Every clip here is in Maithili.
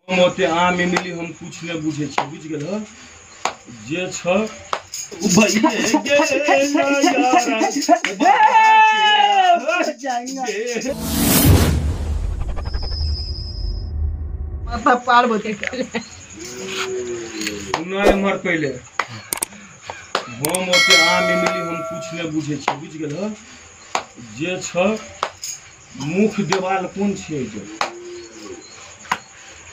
हम ओते आम इमली हम कुछ नहीं बुझे छी, बुझ गेल जे छ माता पार्वती नहीं एम्हर पहले हम ओते आम इमली हम कुछ नहीं बुझे छी, बुझ गेल जे छ मुख देवाल कोन छै, जे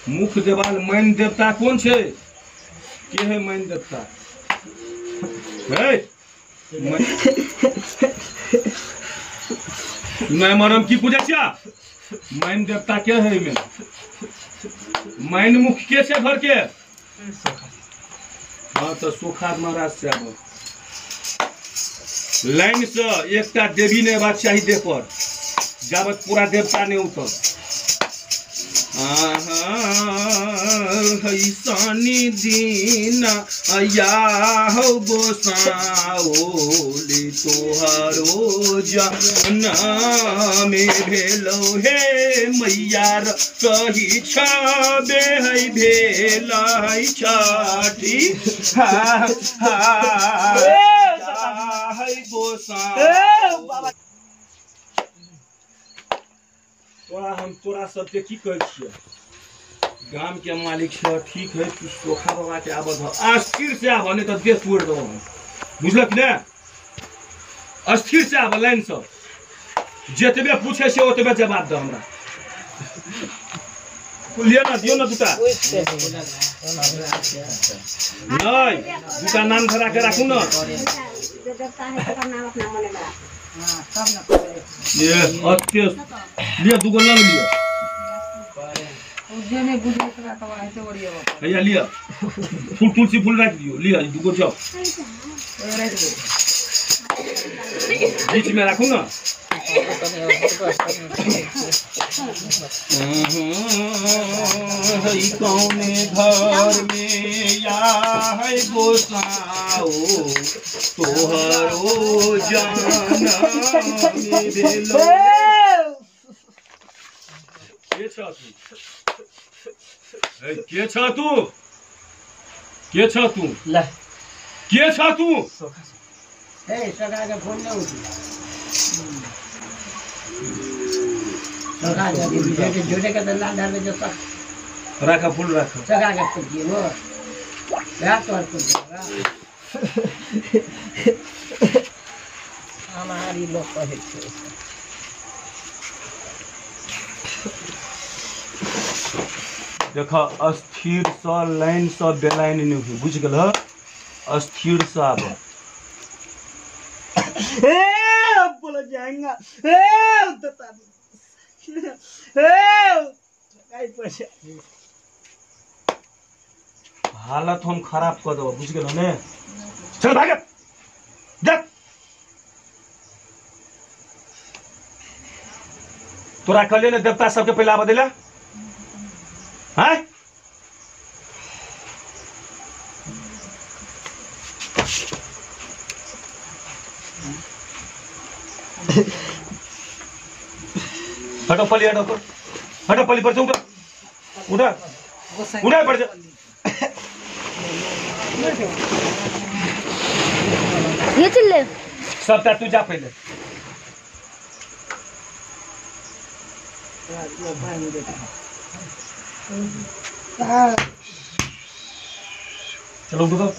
मुख देवाल मैन देवता कोन छै, के है मैन देवता? हे नहीं मरम की पूजा छिया? मैन देवता के है में मैन मुख के छै घर के? हाँ तो सोखा महाराज से आब लाइन से एकटा देवी नहीं बात चाही देह पर, जाबत पूरा देवता नहीं उतर। शनि दिन अया हो गोसाओली तोहरो जनम भेलो हे मैया कही छबे है भेल है छठी हा हा है गोसा। तोरा हम तोरा सबके की कहै छियै, गाम के मालिक छ ठीक है, तू सोखा बाबा के आबऽ दह, अस्थिर से आबऽ नहीं तो देह तोड़ि देबौ हम, बुझलक ने? अस्थिर से आबऽ लाइन से, जतबे पूछे छै ओतबे जवाब दह हमरा। लिअ ना, दियौ ना दूटा, नहीं दूटा नाम धरा के राखू ना। ये अत्य लिया दूगो लंग लिया भैया, लिया फूल तुलसी फूल रख दियो, लिया दूगो जाओ बीच में रखू ना। कौने घर में या है गोसाओ तोहरो जाना भेलो। के छ तू? के छ तू? के छ तू? के छ तू? ए सगा के फोन नहीं उठी, सगा के जोड़े के दला डाल जो सब राखा फूल राखा सगा के फूल दिए वो राख तोर फूल हमारी लोग कहे छे। देख अस्थिर से लाइन से बेलाइन नहीं हुई, बुझ गेल? अस्थिर से आब ए बोला जाएगा ए ए पैसा हालत हम खराब कर देब, बुझ गेल ने? चल भाग जा, तोरा कहलियै ने देवता सबके पहले आबऽ देला। हैं हटो पली, हटो पर, हटो पली पर से उठो, उठा उठा पर से। ये चल ले सबटा तू जा पहले। चलो उठो।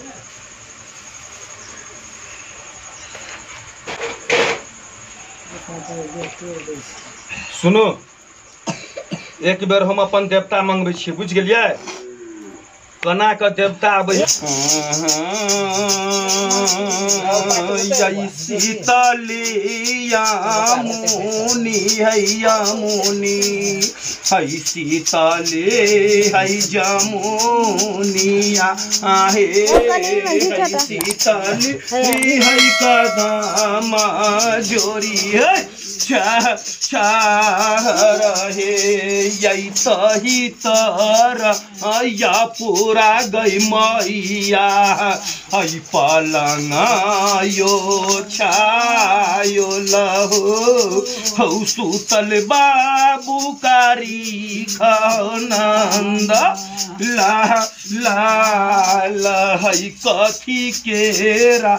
सुनो एक बेर हम अपन देवता मंगबै छियै, बुझ गेलियै? केना के देवता आबै शीतलिया मुनि हैया मुनि है शीतले है जमुनिया आहे शीतली है कदम जोरी है चाह रहे यही तर या पुर पूरा गई मैया हई पलंग यो छायो लहो हौ सुतल बाबू कारी खनंद ला लाल हई कथी केरा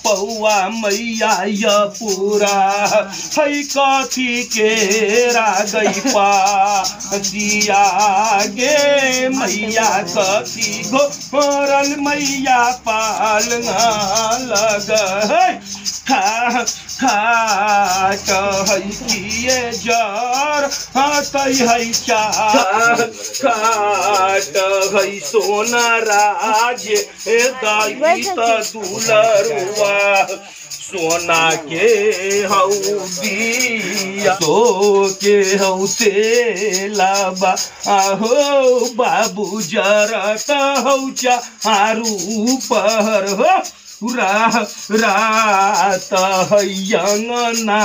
पौआ मैया य पूरा हई कथी केरा गई पा दिया गे मैया कथी गोरल मैया पालना लग खा खाट हई किए जर हतई हई चार खाट हई सोना राज दाई त दुलरुआ सोना के हौ दिया सो के हौ तेलाबा आहो बाबू जरत हौ चारू पर हो रात हयंगना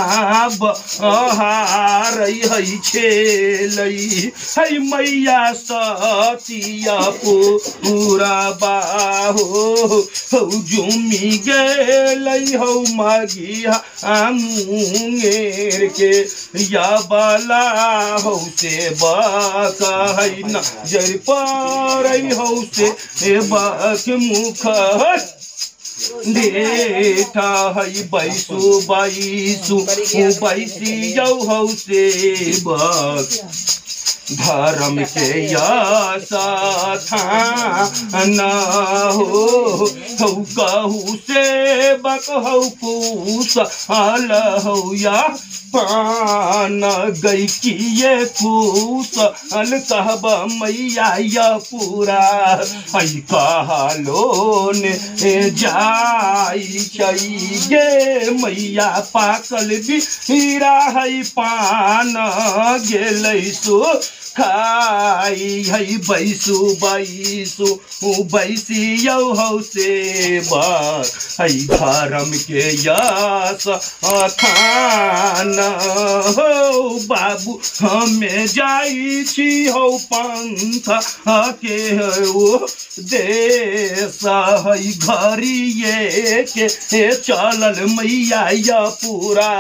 बहारै है छेलै है मैया सतिया पूरा बाहो हौ जुमी गेलै हौ मगिया मुंगेर के या बाला हौ से बक है नजर परै हौ से बक मुख देठा है बैसु बैसु बैसियौ हौ सेवक धर्म के यथा न हो हौ कहू सेवक हौ कुशल हौ या पान गई किए कुशल कहब मैया य पूरा है कहलो ने जाई छै गे मैया पाकल बीरा है पान गेलै सो खाई है बैसु बैसु बैसियौ हौ सेवक है धर्म के यश अथान हो बाबू हमे जाई छी हौ पंथ के ओ देश है घरिए के चलल मैया य पूरा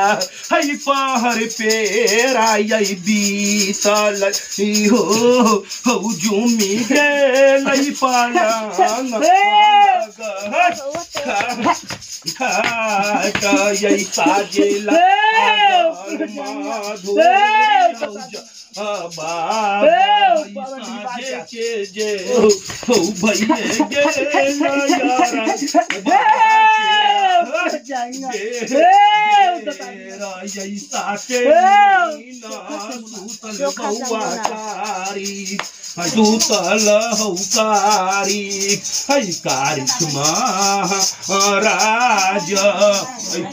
है पहर पेरा यै बीतल हो हौ जुमी गेलै पलंग खाट यै साजेला साजे के जे हौ भैये सुतल हौ कारी है कारी महाराज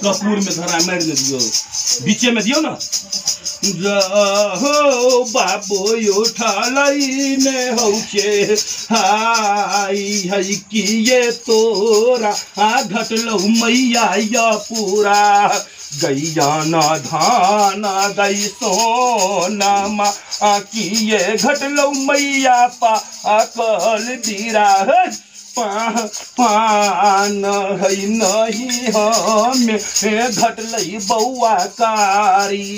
कपूर में धरा मारि ने दियौ बीचे में दियौ ना हो बाबू उठलै ने हौ छे हाय है किए तोरा आ घटलौ मैया य पूरा गैया न धान गई सोना मा किए घटलौ मैया पाकल बीरा पान है नहीं हमें घटलै बौआ कारी।